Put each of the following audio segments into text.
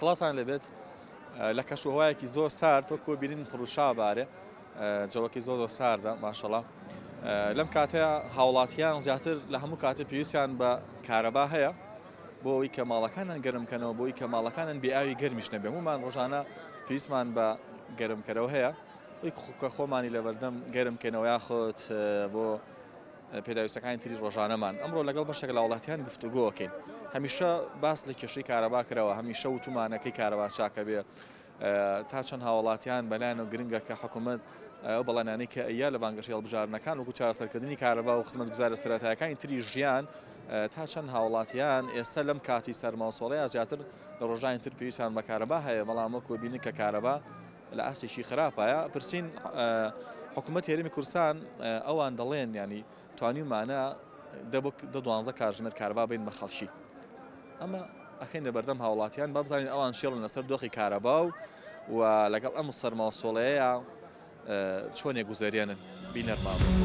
سڵاتان لێبێت لە کەش و هەوایەکی زۆر سارد وەکو بینین پڕوشا بارێ جەوەکەی زۆر زۆر ساردە ماشەڵا لەم کاتەیە هاوڵاتیان زیاتر لە هەموو کاتێ پێویستیان بە کارەبا هەیە بۆ ئەوی کە ماڵەکانیان گەرم کەنەوە بۆی کە ماڵەکانیان بێ ئاوی گەرمیش نەبێ هەمومان ڕۆژانە پێویستمان بە گەرمکەرەوە هەیە کە خۆمانی لەبەردەم گەرم کەنەوە یاخود بۆ پێداویستەکانی تری ڕۆژانەمان. ئەمڕۆ لەگەڵ بەشێک لە هاوڵاتیان گفتوگۆ ئەکەین. هەمیشە باس لە کێشەی کارەبا کراوە، هەمیشە وتومانە کەی کارەبا چاکە بێ، تا چەند هاوڵاتیان بەلایانەوە گرنگە کە حکومەت ئەو بەڵێنانەی کە ئەیا لە بانگەشەی هەڵبژاردنەکان وەکو چارەسەرکردنی کارەبا و خزمەتگوزارە سەرەتایەکانی تری ژیان تا چەند هاوڵاتیان ئێستا لەم کاتی سەرماوسۆڵەیە زیاتر لە ڕۆژانی تر پێویستیان بە کارەبا هەیە، بەڵام وەکو بینین کە کارەبا لە ئاستێکی خراپایە پرسین حکوومەت هەرێمی کوردستان ئەوان دەڵێن ینی توانیومانە دە بۆ دە دوانزە کاتژمێر کارەبا بین بە خەڵکی ئەمە ئەخین لە بەردەم هاوڵاتیان با بزانین ئەوان شێڵن لەسەر دۆخی کارەبا و و لەگەڵ ئەم سەرما و سۆڵەیە چۆنێ گوزەرێنن بینەرمان بن.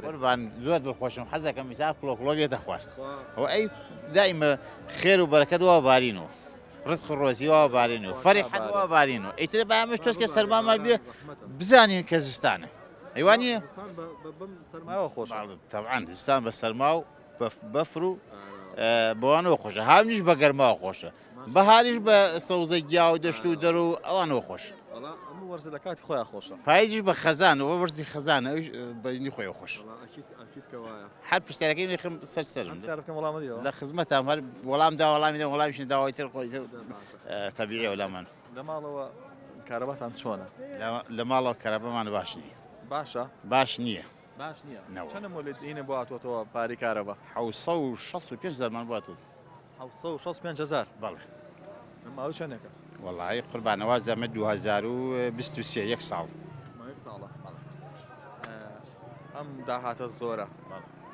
قوربان زۆر دڵخۆشم حەزەکەم ئیسا کڵۆ کڵۆ بێتە خوار ئەو ئەی دایمە خێر و بەرەکەت وا بارین و ڕزق و ڕۆزی وا بارین و فەریحەت وا بارین و ئیتر با ئەمەش تۆزکە سەرمامان بێ بزانین کە زستانە ئەیوانیە سەرماوە خۆش تەبعەن زستان بە سەرما و بەفر و بەوانەوە خۆشە هاونیش بە گەرماوە خۆشە بەهاریش بە سەوزە گیا و دەشت و دەر و ئەوانەوە خۆش. وەڵا هەموو وەرزە لە کاتی خۆیا خۆشە. پایزیش بە خەزان و وەرزی خەزانە ئەویش بەینی خۆیەوە خۆشە. وەڵا ئەکید ئەکید کە وایە. هەر پرسیارەکەی نێخم سەر سەرم. هەر پرسیار بکەم وەڵامە دیەوە؟ لە خزمەتام هەر وەڵام دا وەڵامی دەم وەڵامیش نەداوە ئیتر خۆ ئیتر تەبیعیە وەلامان. لە ماڵەوە کارەباتان چۆنە؟ لە ماڵەوە کارەبامان باش نییە. باشە؟ باش نییە. باش نییە؟ چەنە مۆلێت ئینە بۆ هاتووەتەوە پارەی کارەبا؟ 765 هەزارمان بۆ هاتووە. 765 هەزار؟ بەڵێ. ماوەی چەندێکە؟ وەڵایی قوربان وازەمە 2023 یەک ساڵ. ماوەی یەک ساڵە. ئەم داهاتە زۆرە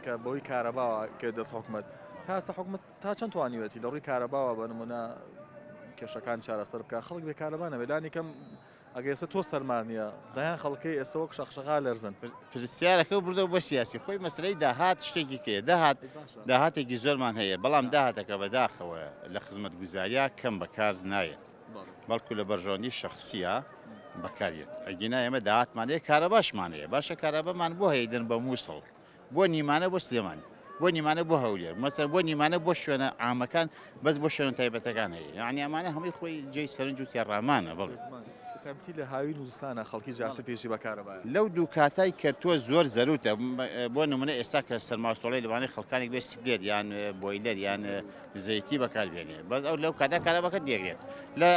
کە بەهۆی کارەباوە کە دەست حکومەت تا ئێستا حکومەت تا چەند توانیوێتی لە ڕووی کارەباوە بە نمونە کێشەکان چارەسەر بکە خەڵک بێ کارەبا نەبێت لانی کەم ئەگەر ئێستا تۆ سەرما نییە دەیان خەڵکەی ئێستا وەک شەقشەقا لەرزن. پرسیارەکە بردەوە بۆ سیاسی خۆی مەسلەی داهات شتێکی کەیە داهات داهاتێکی زۆرمان هەیە بەڵام داهاتەکە بەداخەوە لە خزمەتگوزاریا کەم بەکار نایەت بەڵکو لە بەرژەوەندی شخصیە بەکاریێت ئەگینا ئێمە داهاتمان هەیە کارەباشمان هەیە باشە کارەبامان بۆ هەیە دەن بە مووسڵ بۆ نیمانە بۆ سلێمانی بۆ نیمانە بۆ هەولێر مەسەر بۆ نیمانە بۆ شوێنە عامەکان بەس بۆ شوێنە تایبەتەکان هەیە یعنی ئەمانە هەمووی خۆی جێی سەرنج و تێڕامانە بەڵێ. تایبەتی لە هاوین و زستانە خەڵکی زیاتر پێویستی بە کارەبایە. لەو دوو کاتای کە تۆ زۆر زەروتە بۆ نمونە ئێستا کە سەرماوسۆڵەی لەوانەیە خەڵکانێک بێ سپلێت یان بۆیلەر یان زەیتی بەکار بێنێ بەس ئەو لەو کاتا کارەباکە دێگرێت لە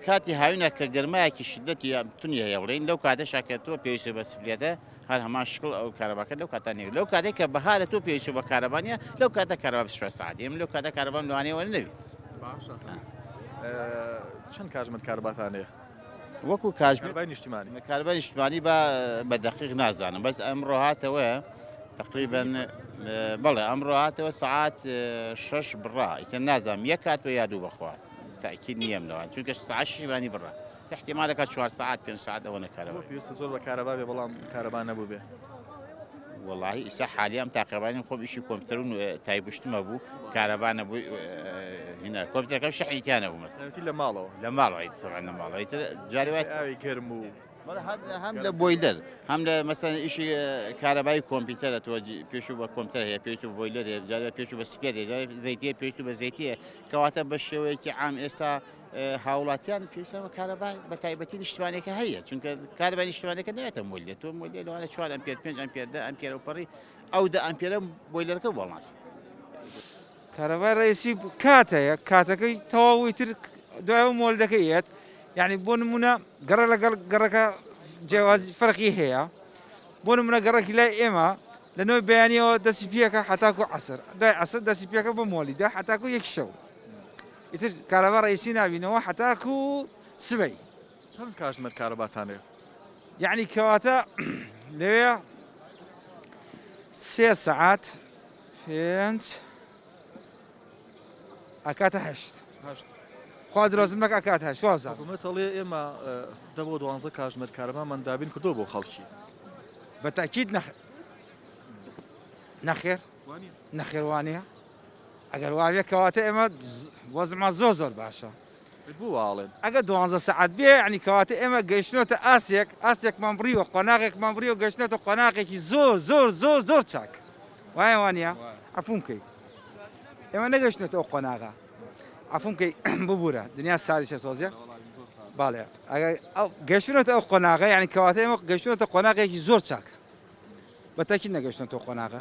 کاتی هاوینە کە گەرمایەکی شدەتی تونی هەیە بڵێین لەو کاتەشا کە تۆ پێویستە بە سپلێتە هەر هەمان شکڵ ئەو کارەباکە لەو کاتە نیە لەو کاتێک کە بەهارە تۆ پێویست بە کارەبا نیە لەو کاتە کارەبا 24 ساعت ئێمە لەو کاتە کارەبام لەوانەیە وەرە نەبی. باشە چەند کاتژمێر کارەباتان هەیە؟ وەکو کاتژمێر کارەبای نیشتیمانی کارەبای نیشتمانی بە بە دەقیق نازانم بەس ئەمڕۆ هاتەوە تقریبا بەڵێ ئەمڕۆ هاتەوە سەعات شەش بڕا ئیتر نازانم یەک کات یا دوو بەخواست تاکید نییەم لەوان چونکە سەعات شیوانی بڕا احتیمالەکە چوار سەعات پێنج سەعات ئەوەنە کارەبا پێویستە زۆر بە کارەبا بێ بەڵام کارەبا نەبوو بێ. وەڵاهی ئیسا حالیام تاقیبانیم خۆم ئیشی کۆمپیوتەر و تایبشتمە بوو کارەبا نەبوو هینا کۆمپیوتەرەکەم شەحنی تیا نەبوو مەسەلەن. تایبەتی لە ماڵەوە. لە ماڵەوە ئیتر تەبعەن لە ماڵەوە ئیتر جارێ وای ئاوی گەرم و هەم لە بۆیلەر هەم لە مەسەلەن ئیشی کارەبای کۆمپیوتەرە تۆ پێشوو بە کۆمپیوتەر هەیە پێشوو بە بۆیلەر هەیە جارێ پێشوو بە سپلێت هەیە جارێ زەیتیە پێشوو بە زەیتیە کەواتە بە شێوەیەکی عام ئێستا هاوڵاتیان پێویستیان بە کارەبا بە تایبەتی نیشتمانەکە هەیە چونکە کارەبای نیشتمانەکە نەوێتە مۆلیە تۆ مۆلیە لەوانە 4 ئەمپێر 5 ئەمپێر 10 ئەمپێر و پەڕی ئەو 10 ئەمپێرە بۆیلەرەکە بۆڵناس. کارەبای ڕئیسی کات هەیە کاتەکەی تەواوی تر دوایەوە مۆلدەکەی یەت یعنی بۆ نمونە گەڕە لەگەڵ گەڕەکە جیاوازی فەرقی هەیە بۆ نمونە گەڕەکی لای ئێمە لە نۆی بەیانیەوە دەستی پێکە حتاکو عسر دوای عسر دەستی پێکە بە مۆلیدە حتاکو یەک شەو. ئیتر کارەبا ڕئیسی نابینەوە حەتاکو سبەی. چەند کاژمێر کارەباتان هەیە؟ یەعنی کەواتە لەوێ سێ سەعات پێنج ئەکاتە هەشت. هەشت. خوا درۆزم نەک ئەکات هەشت وازانم. حکوومەت ئەڵێ ئێمە دە بۆ دوانزە کاژمێر کارەبامان دابین کردووە بۆ خەڵکی. بە تەئکید نەخێر. نەخێر نەخێر وانە ئەگەر واوێ کەواتە ئێمە وەزمان زۆر زۆر باشە ئەگە دوانزە سەعات بێ ینی کەواتە ئێمە گەیشتنەتە ئاسێک ئاستێکمان بڕیوە قۆناغێکمان بڕیوە گەشتنەتە قۆناغێکی زۆر زۆر زۆر زۆر چاک وایە وانە عفوم کەی ئێمە نەگەشتنەتە ئەو قۆناغە عفوم کەی ببوورە دنیا ساریشە تۆزیە باڵێ ئەگەر گەشتنەتە ئەو قۆناغە یعنی کەواتە ئێمە گەشتنەتە قۆناغێکی زۆر چاک بە تاکید نەگەشتنەتەوە قۆناغە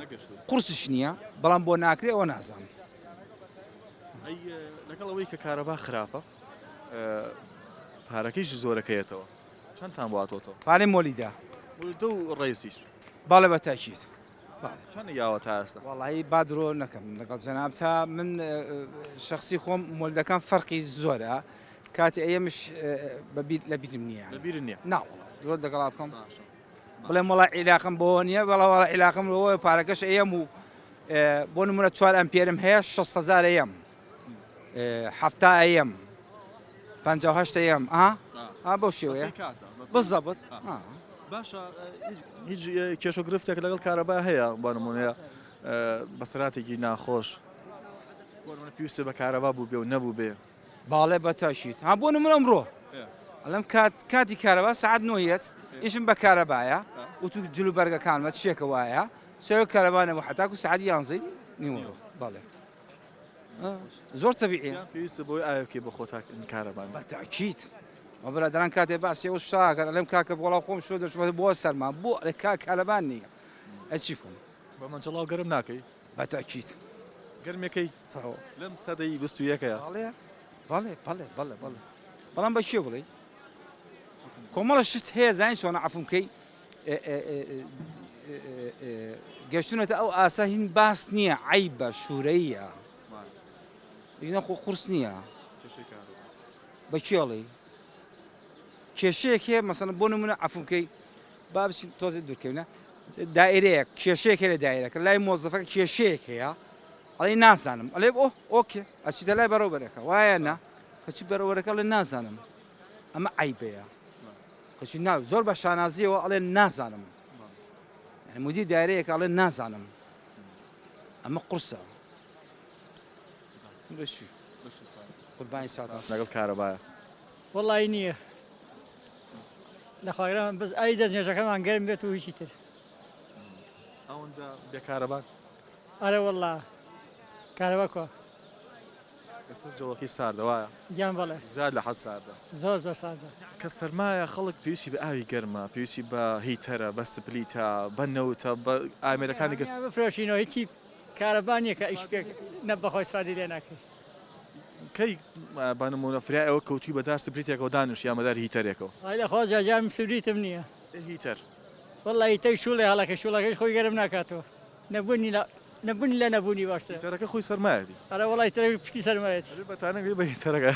قورسش نییە بەڵام بۆ ناکرێ ئەوە نازانم. ئەی لەگەڵ ئەوەی کە کارەبا خراپە پارەکەیش زۆرەکەیەتەوە چەندتان بۆ هاتۆتەوە؟ پارەی مۆلیدە. مۆلیدە و ڕێسیش. بەڵێ بە تاکید. چەند یاوە تا ئێستا؟ وەڵایی با درۆ نەکەم لەگەڵ جەنابتا من شخصی خۆم مۆلدەکان فەرقی زۆرە کاتی ئەیەمش لە بیرم نییە. لە بیرت نییە؟ نا وەڵا درۆت لەگەڵا بکەم. بڵێم وەڵا عیلاقم بۆ نییە بەڵا وەڵا عیلاقم لەوە پارەکەش ئەیەم و بۆ نمونە چوار ئەمپێرم هەیە 600 ئەیەم حەفتا ئەیەم 58 ئەیەم ئا ئا بەو شێوەیە بزەبت باشە هیچ کێشە گرفتێک لەگەڵ کارەبا هەیە بۆ نمونەیە بەسەراتێکی ناخۆش بۆ نمونە پێویستە بە کارەبا بوو بێ و نەبوو بێ باڵێ بە تاکید ها بۆ نمونە ئەمڕۆ ئەڵێم کات کاتی کارەبا سەعات نۆیەت ئیشم بە کارەبایە وتو جل و بەرگەکانمە چیەکە وایە سەرۆک کارەبا نەبوو حتاکو سەعات یانزەی نیوەڕۆ بەڵێ زۆر تەبیعیە پێویستە بۆی ئاوێکی بە خۆتا کارەبا بە تاکید وە برادەران کاتێ باسی ئەو شتاکەن ئەڵێم کاکە وەڵا خۆم شۆ دەچمە بۆ سەرما بۆ ئەڵێ کاک کارەبا نییە ئەی چی بکەم بە مەنجەڵاو گەرم ناکەی بە تاکید گەرمەکەی تەواو لەم سەدەی 21ەیە بەڵێ بەڵێ بەڵێ بەڵێ بەڵێ بەڵام بە کێ بڵێ کۆمەڵە شت هەیە زانین چۆنە عەفوم کەی گەشتونەتە ئەو ئاسا هین باس نییە عیبە شوورەیە خۆ قورس نییە بە کێڵی کێشەیەک هەیە مەسەن بۆ نمونە عەفوم کەی با بچین تۆزێ دوورکەوینە دائرەیەک کێشەیەک هەیە لە دایرەکە لای مۆزەفەکە کێشەیەک هەیە ئەڵێ نازانم ئەڵێ ئۆ ئۆکێ ئەچیتە لای بەڕێوبەرەکە وایە نا کەچی بەڕێوبەرەکە ئەڵێ نازانم ئەمە عیبەیە کەچی نا زۆر بە شانازیەوە ئەڵێ نازانم یعنی مدیر دایرەیەک ئەڵێ نازانم ئەمە قورسە بەشی قوربانی ساتان لەگەڵ کارەبایە وەڵی نییە لەخواگران بەس ئای دەست نوێژەکەمان گەرم بێت و هیچی تر ئەوەندە بێ کارەبان ئەرە وەڵا کارەبا کوا؟ ئێستا جەوەکەی ساردە وایە؟ گیان بەڵێ. زیاد لە حەد ساردە. زۆر زۆر ساردە. کە سەرمایە خەڵک پێویستی بە ئاوی گەرمە، پێویستی بە هیتەرە، بە سپلیتە، بە نەوتە، بە ئامێرەکانی گەر. هەموویان بفرۆشینەوە هیچی کارەبا نییە کە ئیش پێ نە بەخۆی سوادی لێ ناکەی. کەی بە نموونە فریای ئەوە کەوتووی بە دار سپلیتێکەوە دانیشی یان بە دار هیتەرێکەوە؟ وەڵای لە خوا جا جار من سپلیتم نییە. ئێ هیتەر؟ وەڵا هیتەر شووڵێ هەڵەکەی شووڵەکەیش خۆی گەرم ناکاتەوە. نەبوونی لە نەبوونی لە نەبوونی باشترە. هیتەرەکە خۆی سەرمایەتی. ئەرە وەڵا هیتەرەکە پشتی سەرمایەتی. ئەبێ بەتانەک بێ بە هیتەرەکە.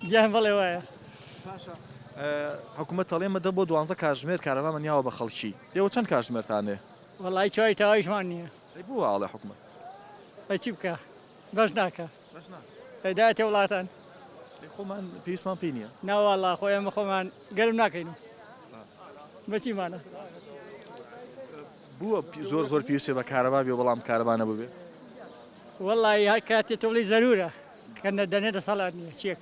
گیان بەڵێ وایە. باشە حکومەت ئەڵێ ئێمە دە بۆ دوانزە کاتژمێر کارەبامان یاوە بە خەڵکی ئێوە چەند کاتژمێرتان هەیە؟ وەڵایی چواری تەواویشمان نییە. ئەی بۆ وا ئەڵێ حکومەت؟ ئەی چی بکا بەش ناکا. بەش ناکا. ئەی دایەتێ وڵاتان. ئەی خۆمان پێویستمان پێی نییە؟ ناوەڵا خۆ ئێمە خۆمان گەرم ناکەین بە چیمانە؟ بووە زۆر زۆر پێویستە بە کارەبا بێ بەڵام کارەبا نەبووبێ؟ وەڵی هەر کاتێ تۆ بڵێی زەرورە کە نەدەنێ دەسەڵات نییە چیەک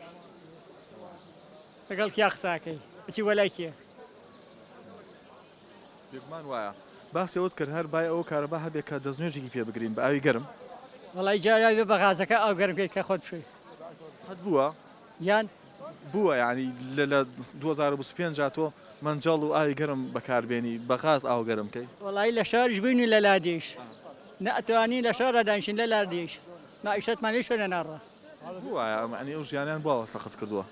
لەگەڵ کیا قساکەی بچی وەلای کێ؟ بێگومان وایە. باسی ئەوەت کرد هەر بای ئەوە کارەبا هەبێ کە دەستنوێژێکی پێ بگرین بە ئاوی گەرم. وەڵی جارا بێ بە غازەکە ئاو گەرم کەی کە خۆت بشۆی. قەت بووە؟ یان؟ بووە یانی لە لە 2025 تۆ مەنجەڵ و ئاوی گەرم بەکار بێنی بە غاز ئاو گەرم کەی؟ وەڵایی لە شاریش بووین و لە لادێیش نە ئەتوانین لە شارا دانیشین لە لادێیش مەعیشەتمان لەی شوێنە ناڕا. بووە یانی ئەو ژیانیان بۆ ئاوا سەخت کردووە؟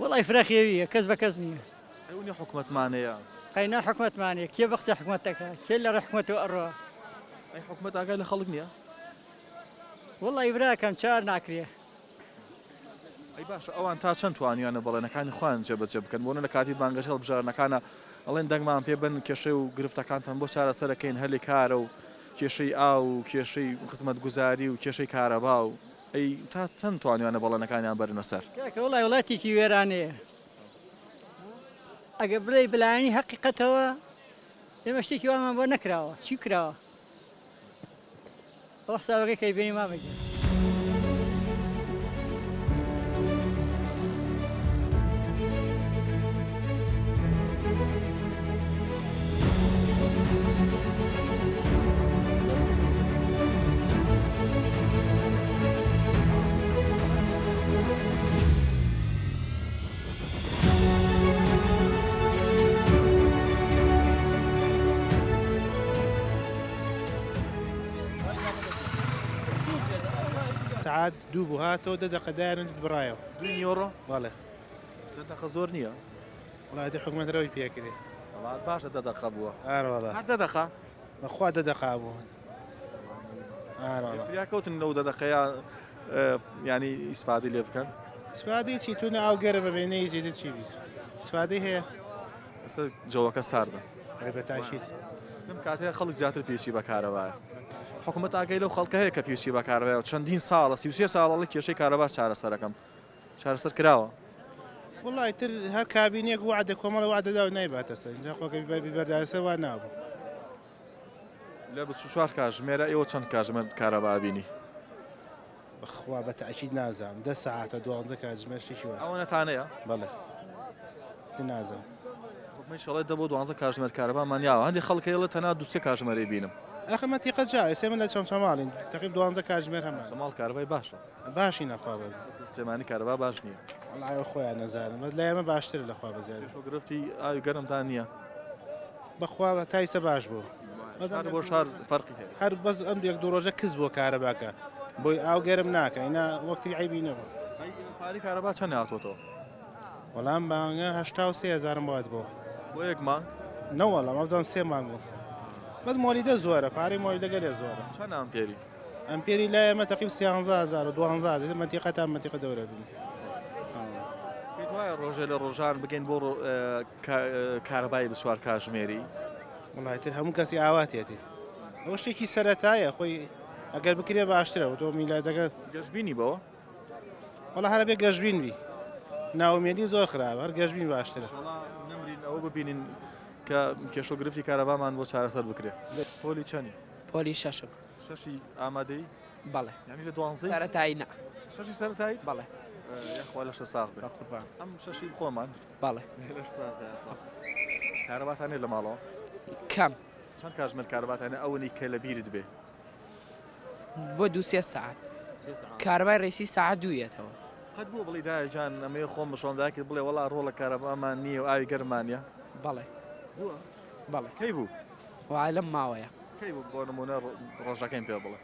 وەڵای فرە خێویە کەس بە کەس نییە. ئەی ونی حکومەتمان هەیە. قەینا حکومەتمان هەیە کێ بە قسەی حکومەت دەکا کێ لە ڕێی حکومەتەوە ئەڕوا. ئەی حکومەت ئاگای لە خەڵک نییە؟ وەڵی براکەم چار ناکرێ. ئەی باشە ئەوان تا چەند توانیویانە بەڵێنەکانی خۆیان جێبەجێ بکەن؟ بۆنە لە کاتی بانگەشەی هەڵبژاردنەکانا ئەڵێن دەنگمان پێ بەن کێشەی و گرفتەکانتان بۆ چارەسەر ئەکەین هەلی کارە و کێشەی ئاو و کێشەی خزمەتگوزاری و کێشەی کارەبا و ئەی تا چەند توانیویانە بەڵێنەکانیان بەرنە سەر؟ کاکە وەڵای وڵاتێکی وێرانەیە ئەگەر بڵێی بەلایەنی هەقیقەتەوە ئێمە شتێکی وامان بۆ نەکراوە چی کراوە؟ ئەوە حسابەکەی کەی بێنی مامە گیان. سەعات دوو بوو هاتەوە دە دەقە دایان بڕایەوە. دووی نیوەڕۆ؟ بەڵێ. دە دەقە زۆر نییە؟ وەڵا ئیتر حکومەت رەوی پێکرێ. وەڵا باشە دە دەقە بووە. ئارەوەڵا. هەر دە دەقە؟ بەخوا دە دەقە بوو. ئارەوەڵا. فریا کەوتن لەو دە دەقەیە یانی ئیسفادەی لێ بکەن؟ ئیسفادەی چی تۆ نە ئاو گەرم ئەبێ نە هیچ ئیتر چی بیت ئیسفادەی هەیە؟ ئێستا جەوەکە ساردە. ئەرێ بە تاکید. لەم کاتەیە خەڵک زیاتر پێویستی بە کارەبایە. حکومەت ئاگای لەو خەڵکە هەیە کە پێویستی بە کارەبایە و چەندین ساڵە 33 ساڵە ئەڵێ کێشەی کارەبا چارەسەرەکەم. چارەسەر کراوە؟ وەڵا ئیتر هەر کابینەیەک وەعدە کۆمەڵە وەعدە دا و نایباتە سەر. ئینجا خۆ کە بیبەردایە سەر وا نابوو. لە 24 کاژمێرا ئێوە چەند کاژمێر کارەبا ئەبینی؟ بەخوا بە تەئکید نازانم دە سەعاتە دوانزە کاتژمێر شتێکی وایە. ئەوەنە تانەیە؟ بەڵێ ئیتر نازانم. حکومەتیش ئەڵێ دە بۆ دوانزە کاژمێر کارەبامان یاوە هەندێک خەڵک هەیە ئەڵێ تەنها دوو سێ کاژمێرەی بینم. ئاخر مەنتیقە جا ئێستا ئێمە لە چەمچەماڵین تەقریب دوانزە کاتژمێر هەمان. چەمچەماڵ کارەبای باشە. باشی نەخوا بەس. بەس سلێمانی کارەبا باش نییە. وەڵا ئەوە خۆیان نەزانن بەس لای ئێمە باشترە لە خوا بەزیادە. کێشەو گرفتی ئاوی گەرمتان نییە؟ بەخوا تا ئیسە باش بوو. شار بۆ شار فەرقی هەیە. هەر بەس ئەم یەک دوو ڕۆژە کز بووە کارەباکە بۆی ئاو گەرم ناکە ئینا وەکتری عەیبی نەبوو. ئەی پارەی کارەبا چەند هاتۆتەوە؟ وەڵا ئەم مانگە 83 هەزارم بۆ هات بۆ. بۆ یەک مانگ؟ نەوەڵا وابزانم سێ مانگ بوو. بەس مۆلیدە زۆرە پارەی مۆلیدە گەلێ زۆرە. چەند ئامپێری؟ ئەمپێری لای ئێمە تەقریب سیانزە هەزار و دوانزە هەزار ئیتر مەنتیقە تا مەنتیقە دەورە بینی. پێت وایە ڕۆژێ لە ڕۆژان بگەین بۆ کارەبای 24 کاژمێری؟ وەڵا ئیتر هەموو کەسی ئاواتێتی. ئەوە شتێکی سەرەتایە خۆی ئەگەر بکرێ باشترە تۆ میلادەکە گەشبینی بەوە؟ وەڵا هەر ئەبێ گەشبین بی ناومێدی زۆر خراپە هەر گەشبین باشترە. ئینشەڵا نەمرین ئەوە ببینین کە کێشە و گرفتی کارەبامان بۆ چارەسەر بکرێ. پۆلی چەنی؟ پۆلی شەشم. شەشی ئامادەیی؟ بەڵێ. یانی لە دوانزەی؟ سەرەتایی نا. شەشی سەرەتاییت؟ بەڵێ. یاخوا لەشت ساغ بێ. بەقوربان. ئەم شەشی خۆمان. بەڵێ. لەشت ساغ بێ یاخوا. کارەباتان نیە لە ماڵەوە؟ کەم. چەند کاتژمێر کارەباتان هەیە ئەوەنی کە لە بیرت بێ؟ بۆ دوو سێ سەعات. کارەبای ڕیسی سەعات دوو یەتەوە. قەت بووە بڵێی دایە گیان ئەمەوێ خۆم بشۆم دایکت بڵێ وەڵا ڕۆڵە کارەبامان نییە و ئاوی گەرممان نییە؟ بەڵێ. بووە؟ بەڵێ. کەی بوو؟ وایە لەم ماوەیە. کەی بوو بۆ نموونە ڕۆژەکەیم پێ بڵێ؟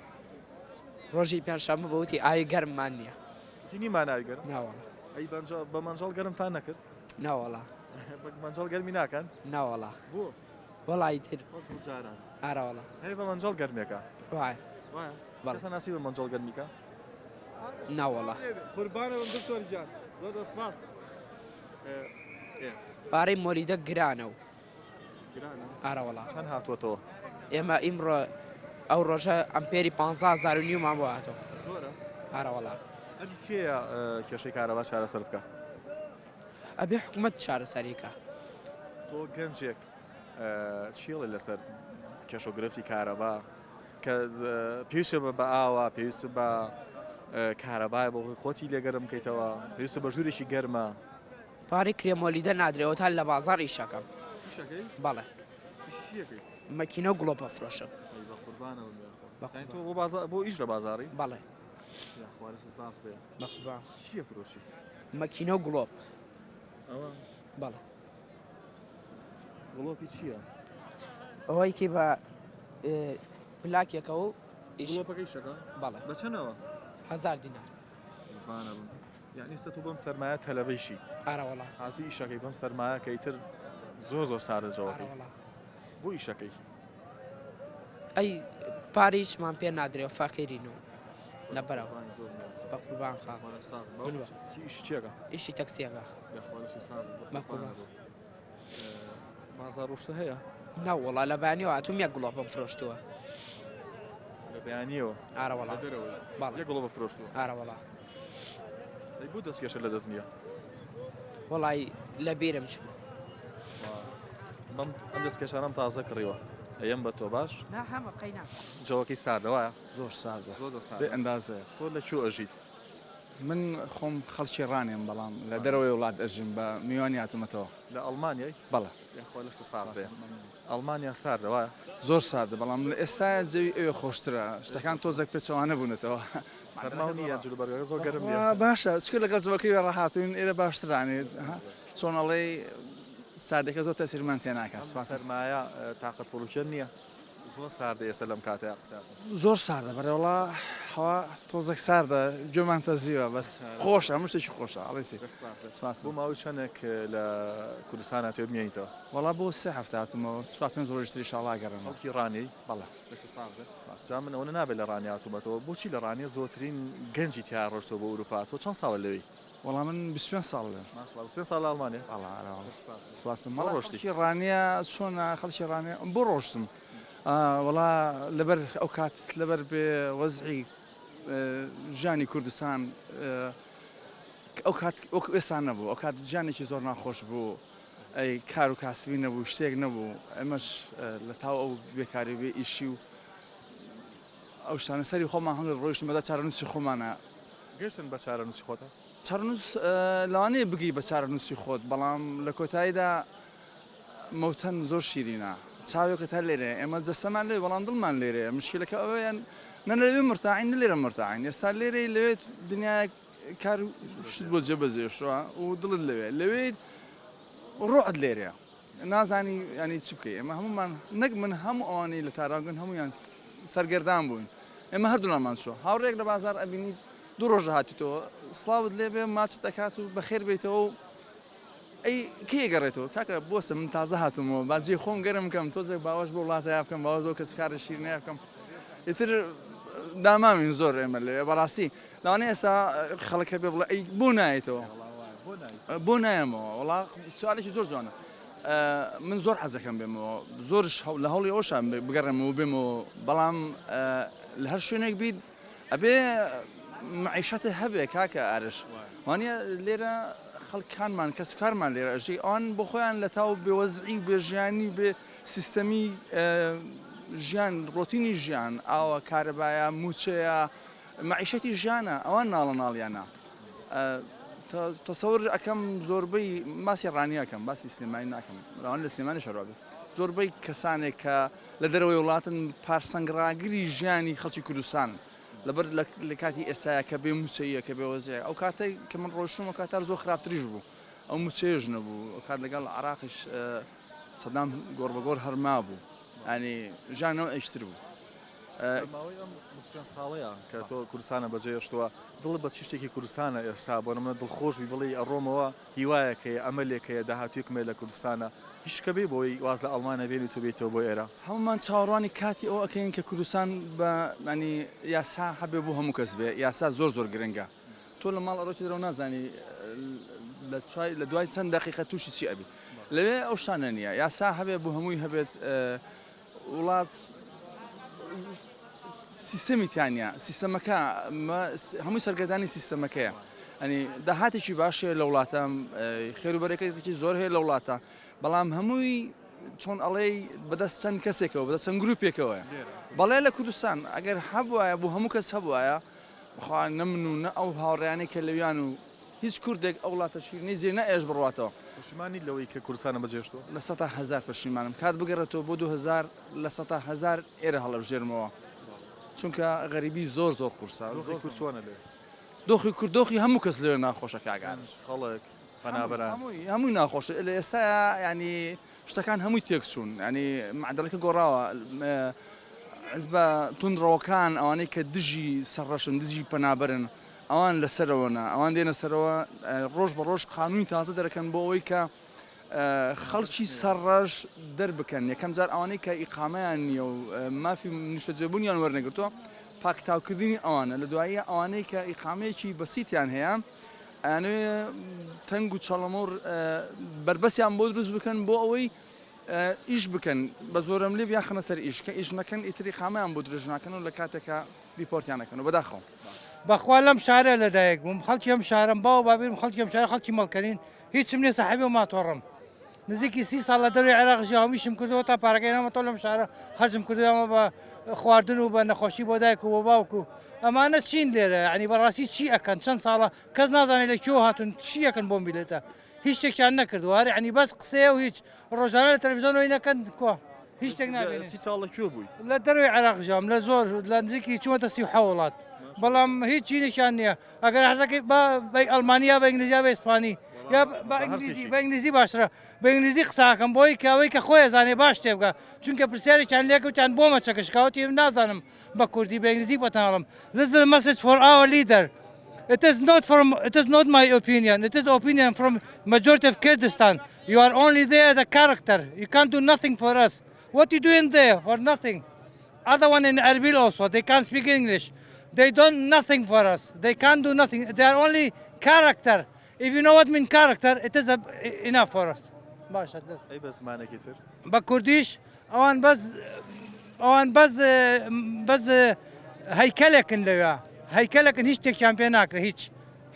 ڕۆژی پێنجشەممە بوو وتی ئاوی گەرممان نییە. وتی نیمان ئاوی گەرم؟ ناوەڵا. ئەی بە مەنجەڵ گەرمتان نەکرد؟ ناوەڵا. بە مەنجەڵ گەرمی ناکەن؟ ناوەڵا. بۆ؟ وەڵا ئیتر. وەکو جاران. ئارەوەڵا. هەیە بە مەنجەڵ گەرمێکە. وایە. وایە؟ بەڵێ. کەسە ناسی بە مەنجەڵ گەرمیکە؟ ناوەڵا. قوربانە بم دکتۆر گیان زۆر زۆر سپاس. پارەی مۆلیدە گرانە و. گرانە؟ ئارەوەڵا. چەند هاتووەتەوە؟ ئێمە ئیمڕۆ ئەو ڕۆژە ئەمپێری پانزە هەزار و نیومان بۆ هاتەوە. زۆرە؟ ئارەوەڵا. ئەرکی کێیە کێشەی کارەبا چارەسەر بکا؟ ئەبێ حکومەت چارەسەری کا. تۆ گەنجێک چی ئەڵێ لەسەر کێشە و گرفتی کارەبا کە پێویستە بە ئاوە پێویستە بە کارەبای بۆ خۆتی لێگەرم بکەیتەوە پێویستە بە ژوورێکی گەرمە. پارەی کرێ مۆلیدە نادرێەوە تا لە بازاڕ ئیشەکەم. ئیشەکەی؟ بەڵێ. ئیشی چیەکەی؟ مەکینە و گڵۆپ ئەفرۆشم. ئەی بە قوربانەوە یاخوا. تۆ بۆ بازاڕ بۆ ئیش لە بازاڕی؟ بەڵێ. یاخوا لەشت ساغ بێ. بە قوربان. چی ئەفرۆشی؟ مەکینە و گڵۆپ. ئەوە؟ بەڵێ. گڵۆپی چییە؟ ئەوەی کی بە پلاکێکە و گڵۆپەکەی شەکە؟ بەڵێ. بە چەنەوە؟ هەزار دینار. قوربانە بم. یعنی ئێستا تۆ بەم سەرمایە تەلەبەیشی. ئارە وەڵا. هاتوو ئیشەکەی بەم سەرمایە کە ئیتر زۆر زۆر ساردە جەوەکەی. ئارە وەڵا. بۆ ئیشەکەی؟ ئەی پارەی هیچمان پێ نادرێ و فەقیرین و لەبەرەوە. بە قوربان خا. چی ئیشی چیەکە؟ ئیشی تەکسیەکە. یاخوا لەشی ساغ بێ. بە قوربان. بازاڕ و شتە هەیە؟ نەوەڵا لە بەیانیەوە هاتووم یەک گڵۆپم فرۆشتووە. لە بەیانیەوە؟ ئارە وەڵا. لە دەرەوەی؟ بەڵێ. یەک گڵۆپە فرۆشتووە؟ ئارە وەڵا. ئەی بۆ دەستکێشە لە دەست نییە؟ وەڵای لە بیرم چوو. بەم ئەم دەستکێشانەم تازە کڕیوە ئەیەم بە تۆ باش؟ نا هەمە قەی ناکا. جەوەکەی ساردە وایە؟ زۆر ساردە. زۆر زۆر ساردە. بێ ئەندازەیە. تۆ لە کوێ ئەژیت؟ من خۆم خەڵکی ڕانیەم بەڵام لە دەرەوەی وڵات ئەژیم بە میوانی هاتوومەتەوە. لە ئەڵمانیای؟ بەڵێ. یاخوا لەشت ساغ بێ. ئەڵمانیا ساردە وایە؟ زۆر ساردە بەڵام لە ئێستایا جەوی ئەوێ خۆشترە شتەکان تۆزێک پێچەوانە بوونەتەوە. سەرماو نییە جلوبەرگەکە زۆر گەرم نییە. بەخوا باشە چونکە لەگەڵ جەوەکەی وێ ڕاهاتووین ئێرە باشترە یانی چۆن ئەڵێی ساردەکە زۆر تەسیرمان تێ ناکات. ئەم سەرمایە تاقەت پڕوکێن نییە؟ زۆر ساردە ئێستا لەم کاتەیا قسە ئەکەم. زۆر ساردە بەرێ وەڵا هەوا تۆزێک ساردە گوێمان تەزیوە بەس خۆشە هەموو شتێکی خۆشە ئەڵێی چی. سپاس. بۆ ماوەی چەندێک لە کوردستان هاتووی بمێنیتەوە؟ وەڵا بۆ سێ هەفتە هاتوومەوە چوار پێنج ڕۆژی تر ئیشاڵا ئەگەڕێمەوە. خەڵکی ڕانیەی؟ بەڵێ. لەشت ساغ بێت. سپاس. جا من ئەوەنە نابێت لە ڕانیە هاتوومەتەوە بۆچی لە ڕانیە زۆرترین گەنجی تیا ڕۆشتووە بۆ ئەوروپا تۆ چەند ساڵە لەوێی؟ وەڵا من 25 ساڵ لێم. ماشاءاللە 25 ساڵ لە ئەڵمانیا؟ بەڵێ ئەرێ وەڵا. سپاسم. بۆ وەڵا ڕۆشتی؟ خەڵکی ڕانیە چۆنە خەڵکی ڕانیە بۆ ڕۆشتم وەڵا لەبەر ئەو کات لەبەر بێ وەزعی ژیانی کوردستان ئەو کات وەک ئێستا نەبوو ئەو کات ژیانێکی زۆر ناخۆش بوو ئەی کار و کاسبی نەبوو شتێک نەبوو ئێمەش لە تاو ئەو بێکاری بێ ئیشی و ئەو شتانە سەری خۆمان هەڵگر ڕۆیشتن بەدا چارەنووسی خۆمانە. گەشتن بە چارەنووسی خۆتان؟ چارەنووس لەوانەیە بگەی بە چارەنووسی خۆت بەڵام لە کۆتاییدا مەوتەن زۆر شیرینە چاوێکت هەر لێرەیە ئێمە جەستەمان لێ بەڵام دڵمان لێرەیە مشکلەکە ئەوەیە نە لەوێ مرتاحین نە لێرە مرتاحین ئێستا لێرەی لەوێ دنیایەک کار و شت بۆ جێبەجێشوە و دڵت لەوێ لەوێ ڕۆحت لێرەیە نازانی ینی چ بکەی ئێمە هەمومان نەک من هەموو ئەوانەی لە تاراگن هەمویان سەرگەردان بووین ئێمە هەردوولامان چوە هاوڕێک لە بازار ئەبینی دوو ڕۆژە هاتیتەوە سڵاوت لێبێ ماچت ئەکات و بەخێر بێیتەوە و ئەی کەی ئەگەڕێتەوە کاکە بۆسە من تازە هاتوومەوە با جێی خۆم گەرم کەم تۆزێک باوەش بۆ وڵاتەیا بکەم باوەش بۆ کەسوکاری شیرینەیا بکەم ئیتر داماوین زۆر ئێمە لەوێ بەڕاستی لەوانەیە ئێستا خەڵک هەبێ بڵێ ئەی بۆ نایەتەوە بۆ نایەمەوە وەڵا سوالێکی زۆر جوانە من زۆر حەزەکەم بێمەوە زۆرش لە هەوڵی ئەوشان بگەڕێمەوە بێمەوە بەڵام لە هەر شوێنێک بیت ئەبێ مەعیشەتت هەبێ کاکە ئارش وانە لێرە خەڵکانمان کەسوکارمان لێرە ئەژی ئەوان بۆ خۆیان لە تاو بێوەزعی و بێژیانی بێ سیستەمی ژیان ڕۆتینی ژیان ئاوە کارەبایە موچەیە مەعیشەتی ژیانە ئەوان ناڵە ناڵیانە تەسەور ئەکەم زۆربەی باسی ڕانیەکەم باسی سلێمانی ناکەم ڕوان لە سلێمانی شەڕ بێت زۆربەی کەسانێک کە لە دەرەوەی وڵاتن پارسەنگڕاگری ژیانی خەڵکی کوردستانن لەبەر لە کاتی ئێستایا کە بێ موچەیە کە بێ وەزعە ئەو کاتەی کە من ڕۆیشتم ئەو کاتار زۆر خراپتریش بوو ئەو موچەیەش نەبوو ئەو کات لەگەڵ عراقیش سەدام گۆڕ بە گۆڕ هەر مابوو ینی ژیانەوە ئەیشتر بوو. ماوەی ئەم 25 ساڵەیە کە تۆ کوردستانە بەجێهێشتووە دڵت بە چ شتێکی کوردستانە ئێستا بۆ نمونە دڵخۆش بی بڵێی ئەڕۆمەوە هیوایەک هەیە ئەمەلێک هەیە داهاتوویەکم هەیە لە کوردستانە هیچ شکە بێ بۆی واز لە ئەڵمانیا بێنیت و بێیتەوە بۆ ئێرە؟ هەموومان چاوەڕوانی کاتی ئەوە ئەکەین کە کوردستان بە یانی یاسا هەبێ بۆ هەموو کەس بێ یاسا زۆر زۆر گرنگە تۆ لە ماڵ ئەڕۆیتە دەرەوە نازانی لە چوای لە دوای چەند دەقیقە تووشی چی ئەبی لەوێ ئەو شتانە نییە یاسا هەبێ بۆ هەمووی هەبێت وڵات سیستەمی تیا نییە سیستەمەکە هەمووی سەرگەردانی سیستەمەکەیە ئەنی داهاتێکی باش هەیە لە وڵاتە خێر و بەرەکەتێکی زۆر هەیە لە وڵاتە بەڵام هەمووی چۆن ئەڵێی بەدەست چەند کەسێکەوە بەدەست چەند گروپێکەوەیە بەڵێ لە کوردستان ئەگەر هەبوایە بۆ هەموو کەس هەبوایە خوا نە من و نە ئەو هاوڕێیانەی کە لەویان و هیچ کوردێک ئەو وڵاتە شیرینەی جێ نەئێشت بڕواتەوە. پەشیمان نیت لەوەی کە کوردستانت بەجێهێشتووە؟ 10% پەشیمانم کات بگەڕێتەوە بۆ 2000 10% ئێرە هەڵەبژێرمەوە چونکە غەریبی زۆر زۆر قورسە. دۆخی کورد چۆنە لەوێ؟ دۆخی کورد دۆخی هەموو کەس لەوێ ناخۆشە کاک ئارش. خەڵک، پەنابەران. هەمووی هەمووی ناخۆشە لە ئێستایا یانی شتەکان هەمووی تێکچوون یانی مەعدەلەکە گۆڕاوە حزبە توندڕەوەکان ئەوانەی کە دژی سەرڕەشن دژی پەنابەرن ئەوان لەسەرەوەنە ئەوان دێنە سەرەوە ڕۆژ بە ڕۆژ قانونی تازە دەرەکەن بۆ ئەوەی کە خەڵکی سەرڕەش دەربکەن یەکەم جار ئەوانەی کە ئیقامەیان نییە و مافی نیشتەجێبوونیان وەرنەگرتووە پاکتاوکردنی ئەوانە لە دواییە ئەوانەی کە ئیقامەیەکی بەسیتیان هەیە ئەیانەوێ تەنگ و چەڵەمە و بەربەستیان بۆ دروست بکەن بۆ ئەوەی ئیش بکەن بە زۆرەملێ بیانخەنە سەر ئیش کە ئیش نەکەن ئیتر ئیقامەیان بۆ درێژ ناکەن و لە کاتێکا دیپۆرتیان ئەکەن و بەداخەوە. بەخوا لەم شارە لەدایک بووم خەڵکی ئەم شارەم باو بابیرم خەڵکی ئەم شارە خەڵکی مەڵکەنین هیچم نیە سەحەبی و ماتۆڕم نزیکی سی ساڵ لە دەروی عێراق ژیاوم ئیشم کردەوە تا پارەکەی نامەتەوە لەم شارە خەرجم کردووە بە خواردن و بە نەخۆشی بۆ دایک و بۆ باوک و ئەمانە چین لێرە یعنی بەڕاستی چی ئەکەن چەند ساڵە کەس نازانێت لە کوێوە هاتون چی ئەکەن بۆ میلەتە هیچ شتێکیان نەکردووە هەر یعنی بەس قسەیە و هیچ ڕۆژانە لە تەلەڤیزیۆنەوەی نەکەن کوا هیچ شتێک نابینێ سی ساڵ لە کوێ بووی؟ لە دەرەوەی عێراق ژیاوم لە زۆر لە نزیکی چوومەتە 37 وڵات بەڵام هیچ چینێکیان نییە ئەگەر حەزەکەی با بە ئەڵمانی یا بە ئینگلیزی یا بە ئیسپانی یا بە ئینگلیزی بە ئینگلیزی باشترە بە ئینگلیزی قساکەم بۆی کە ئەوەی کە خۆی ئەزانێ باش تێبگا چونکە پرسیارێکیان لێکەوتیان بۆ مەچەکە شکاوتی نازانم بە کوردی بە ئینگلیزی بۆتان ئەڵێم This is a message for our leader It is not from it is not my opinion it is opinion from majority of Kurdistan You are only there the character you can't do nothing for us What you doing there for nothing Other one in Erbil also they can't speak English They don't nothing for us They can't do nothing They are only character If you know what mean character it is a, enough for us باشە دەست ئەی بە زمانێکی تر؟ بە کوردیش ئەوان بەس ئەوان بەس بەس هەیکەلێکن لەوێ هەیکەلێکن هیچ شتێکیان پێ ناکرێت هیچ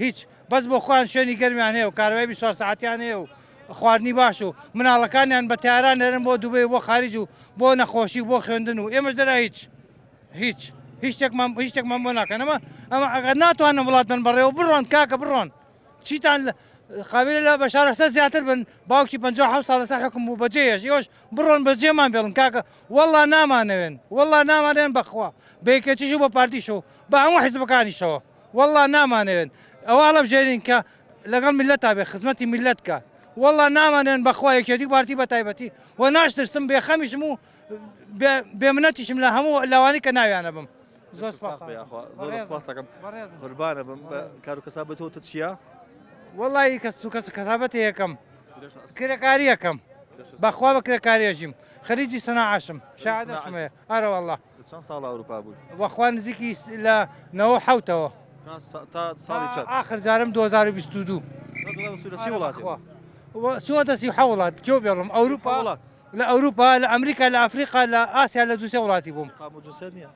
هیچ بەس بۆ خۆیان شوێنی گەرمیان هەیە و کارەبای 24 سەعاتیان هەیە و خواردنی باش و مناڵەکانیان بە تاران نێرن بۆ دوبەی و بۆ خارج و بۆ نەخۆشی و بۆ خوێندن و ئێمەش دەرا هیچ هیچ هیچ شتێکمان هیچ شتێکمان بۆ ناکەن ئەمە ئەمە ئەگەر ناتوانن وڵات بن بەڕێوە بڕۆن کاکە بڕۆن چیتان قابلە لە بەشار ئەسەد زیاتر بن باوکی 57 ساڵ لەسەر حکم بوو بەجێیش ئێوەش بڕۆن بەجێمان بێڵن کاکە والله نامانەوێن والله نامانەوێن بەخوا بە یەکێتیش و بە پارتیش و بە هەموو حیزبەکانیشەوە والله نامانەوێن ئەوە هەڵەبژێرین کە لەگەڵ میللەتا بێ خزمەتی میللەت کە والله نامانەوێن بەخوا یەکێتی و پارتی بە تایبەتی و ناشترسم بێخەمیشم و بێمنەتیشم لە هەموو لەوانی کە ناویانە بم زۆر سپاس زۆر سپاس دەکەم قوربانە بم کار و کەسابەت تۆ چییە؟ وەڵی کەس و کەس کەسابەتی یەکەم کرێکاری یەکەم بەخوا بە کرێکاریەژیم خەریجی سەناعەشم شەهادەشم هەیە ئەرە والله چەند ساڵ ئەوروپا بووی؟ بەخوا نزیکی لە نەوە حوتەوە تا ساڵی چەند؟ ئاخر جارم 2022 لە چی وڵاتێ؟ چووەتە 37 وڵات کێو بێڵم ئەوروپا وڵات لە ئەوروپا لە ئەمریکا لە ئەفریقا لە ئاسیا لە دووسێ وڵاتی بووم قام و جنسیت نییە؟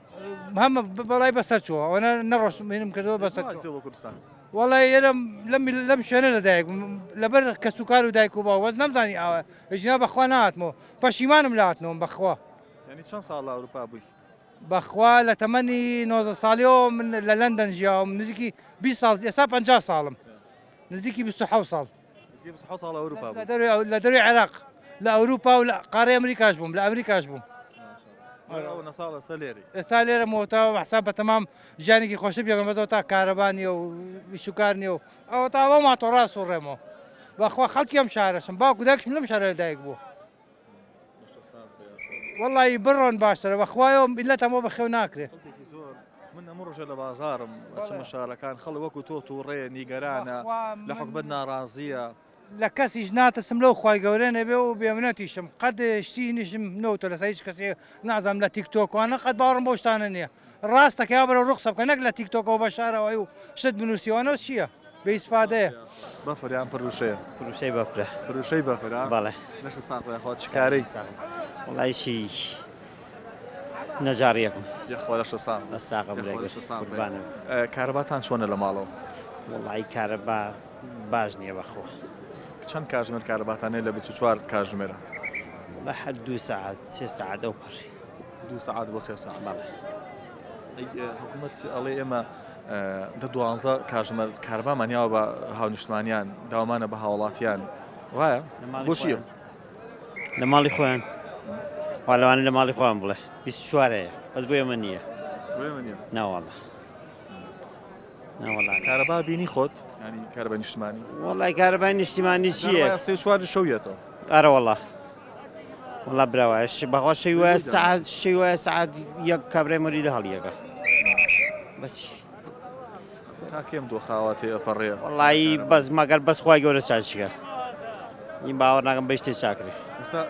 هەمە بەڵای بەسەر چووە ئەوەنە نەڕۆشتم هینم کردەوە بەسەر چووە بۆ کوردستان؟ وەڵای ئێرە لەم لەم شوێنە لەدایک بووم لەبەر کەسوکار و دایک و باوک بەس نەمزانی ئاوا ئیجنا بەخوا نەهاتمەوە پەشیمانم لە هاتنەوەم بەخوا. یانی چەند ساڵ لە ئەوروپا بووی؟ بەخوا لە تەمەنی 19 ساڵیەوە من لە لەندەن ژیاوم نزیکی 20 ساڵ ئێستا 50 ساڵم نزیکی 27 ساڵ. نزیکەی 27 ساڵ ئەوروپا بووی؟ لە دەروی عێراق لە ئەوروپا و لە قارەی ئەمریکاش بووم لە ئەمریکاش بووم. ئەوەنە ساڵ ئێستا لێرەی؟ ئێستا لێرەم و تا حساب بە تەمام ژیانێکی خۆشتر پێ بکەم بەس تا کارەبا نییە و ئیش و کار نییە و ئەوە تا بەو ماتۆڕا سوڕێمەوە بەخوا خەڵکی ئەم شارەشم باوک و دایکشم لەم شارە لەدایک بوو. وەڵی بڕۆن باشترە بەخوایەوە میللەتان بۆ بەخێو ناکرێ. خەڵکێکی زۆر من هەموو ڕۆژێ لە بازاڕم ئەچمە شارەکان خەڵک وەکو تۆ تووڕەیە نیگەرانە لە حکومەت ناڕازییە. لە کەسیش ناترسم لەو خوای گەورە نەبێ و بێمنەتیشم قەت شتی نیشم نەوتە لەسەر هیچ کەسێ نازانم لە تیک تۆک وانە قەت باوەڕم بەو شتانە نییە ڕاستەکە یا بەرەو ڕوو قسە بکە نەک لە تیک تۆکەوە بە شارەوەی و شت بنووسیوانەوە چییە؟ بێ ئیسفادەیە. بەفر یان پروشەیە؟ پروشەی بەفرە. پروشەی بەفرە؟ بەڵێ. لەشت ساغ بێ یاخوا چ کارەی؟ وەڵا ئیشی نەجاڕیەکم. یاخوا لەشت ساغ بێ. بەس ساغم یاخوا برای لەشت ساغ بێ. قوربانت. کارەباتان چۆنە لە ماڵەوە؟ وەڵایی کارەبا باش نییە بەخوا. چەند کاژمێر کارەباتان هەیە لە 24 کاژمێرە؟ وەڵا هەر دوو سەعات سێ سەعات ئەو پەڕی. دوو سەعات بۆ سێ سەعات. بەڵێ. ئەی حکوومەت ئەڵێ ئێمە دە دوانزە کاژمێر کارەبامان یاوە بە هاونیشتمانیان داوامانە بە هاوڵاتیان وایە بۆچیە؟ لە ماڵی خۆیان خوا لەوانە لە ماڵی خۆیان بڵێ 24 هەیە بەس بۆ ئێمە نییە ناوەڵە کارەبا بینی خۆت ینی کارەبا نیشتمانی وەڵای کارەبای نیشتیمانی چییە سێ چوار شەویەتەوە ئەرە وەڵا وەڵا براوایە بەخوا شەوی وایە سەعات شەوی وایە سەعات یەک کابرای مریدە هەڵیەکە بەس تا کێم دۆخاوە تێ ئەپەڕێ وەڵایی بەس مەگەر بەس خوای گەورە چاکیکە این باوەڕ ناکەم بە شتێ چاکرێ ئێستا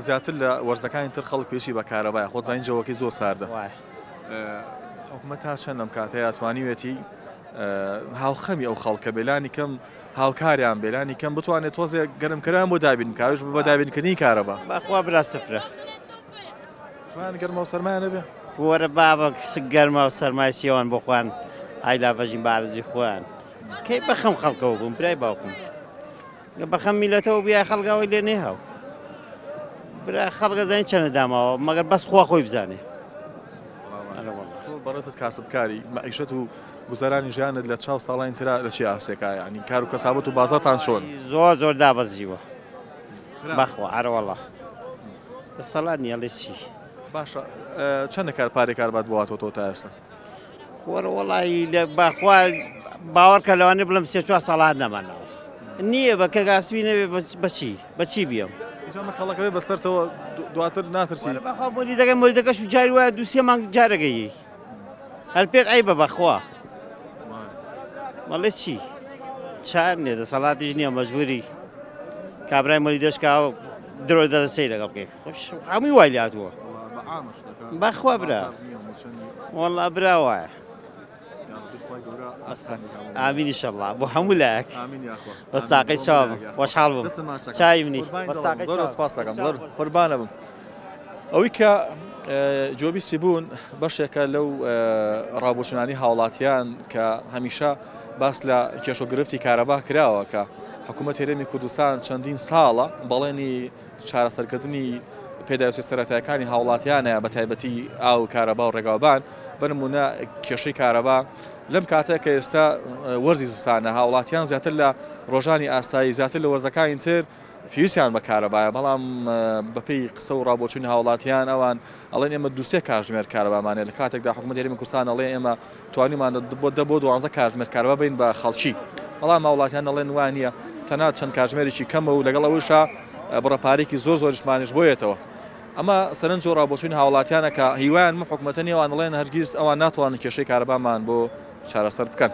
زیاتر لە وەرزەکانی تر خەڵک پێشی بە کارەبایە خۆت زانین جەوەکەی زۆر ساردە وایە. حکومەت تا چەند لەم کاتەیا توانیوێتی هاوخەمی ئەو خەڵکە بێ لانی کەم هاوکاریان بێ لانی کەم بتوانێت تۆزێک گەرمکەران بۆ دابین بکا ئەویش بە دابینکردنی کارەبا. بەخوا برا سفرە. خۆیان گەرما و سەرمایان نەبێ. وەرە بابە سک گەرما و سەرمای چیەوان بۆ خۆیان ئایلا بەژین بە ئارزی خۆیان کەی بەخەم خەڵکەوە بوون برای باوکم گە بەخەم میلەتەوە بیای خەڵگاوەی لێ نێهاو برا خەڵگە زانین چەنە داماوە مەگەر بەس خوا خۆی بزانێ تۆ بەڕێزت کاسبکاری مەعیشەت و گوزەرانی ژیانت لە چاو ساڵانی ترا لە چی ئاستێکا یعنی کار و کەسابەت و بازاڕتان چۆن؟ زۆر زۆر دابەزیوە بەخوا ئەرەوەڵا دەسەڵات نیە ئەڵێ چی. باشە چەندە کار پارەی کاربات بۆ هاتۆتەوە تا ئێستا؟ وەرە وەڵی لە باخوا باوەڕکە لەوانەیە بڵێم سێ چوار ساڵ هەر نەمانەوە نییە بە کە گاسبی نەبێ بەچی بەچی بیەم ئینجا ئەمە کەڵەکە بێ بەسەرتەوە دواتر ناترسی وەرە بەخوا مۆلیدەکە مۆلیدەکەش و جاری وایە دوو سێ مانگ جارەکەی هەر پێت عەیبە بەخوا بەڵێ چی چار نییە دەسەڵاتیش نییە مەجبوری کابرای مۆلیدەش کا درۆ دەرەسەی لەگەڵ بکەی هەمووی وای لاتووە بەخوا برا وەڵا برا وایە ئامین ئیشەڵڵا بۆ هەموو لایەک بە ساقەی چاوم خۆشحاڵ بووم چاوی منی بە ساقەی زۆر سپاس دەکەم زۆر قوربانە بم ئەوەی کە جۆبی سیبوون بەشێکە لەو ڕابۆچونانی هاوڵاتیان کە هەمیشە باس لە کێشە و گرفتی کارەبا کراوە کە حکوومەت هەرێمی کوردستان چەندین ساڵە بەڵێنی چارەسەرکردنی پێداویستیە سەرەتایەکانی هاوڵاتیانە بە تایبەتی ئاو و کارەبا و ڕێگاوبان بە نمونە کێشەی کارەبا لەم کاتە کە ئێستا وەرزی زستانە هاوڵاتیان زیاتر لە ڕۆژانی ئاسایی زیاتر لە وەرزەکانی تر پێویستیان بە کارەبایە بەڵام بەپێی قسە و ڕابۆچوونی هاوڵاتیان ئەوان ئەڵێن ئێمە دوسێ کاژمێر کارەبامانەیە لە کاتێکدا حکوومەت هەرێمی کوردستان ئەڵێ ئێمە توانیمان بۆ دە بۆ دوانزە کاتژمێر کارەبا بین بە خەڵکی، بەڵام هاوڵاتیان دەڵێن وا نییە، تەنها چەند کاتژمێرێکی کەمە و لەگەڵ ئەوەیشا بڕە پارەیەکی زۆر زۆریشمانیش بۆ یەتەوە. ئەمە سەرنج و ڕابۆچوونی هاوڵاتیانە کە هیوایان بەم حکومەتە نییە، ئەوان دەڵێن هەرگیز ئەوان ناتوانن کێشەی کارەبامان بۆ چارەسەر بکەن.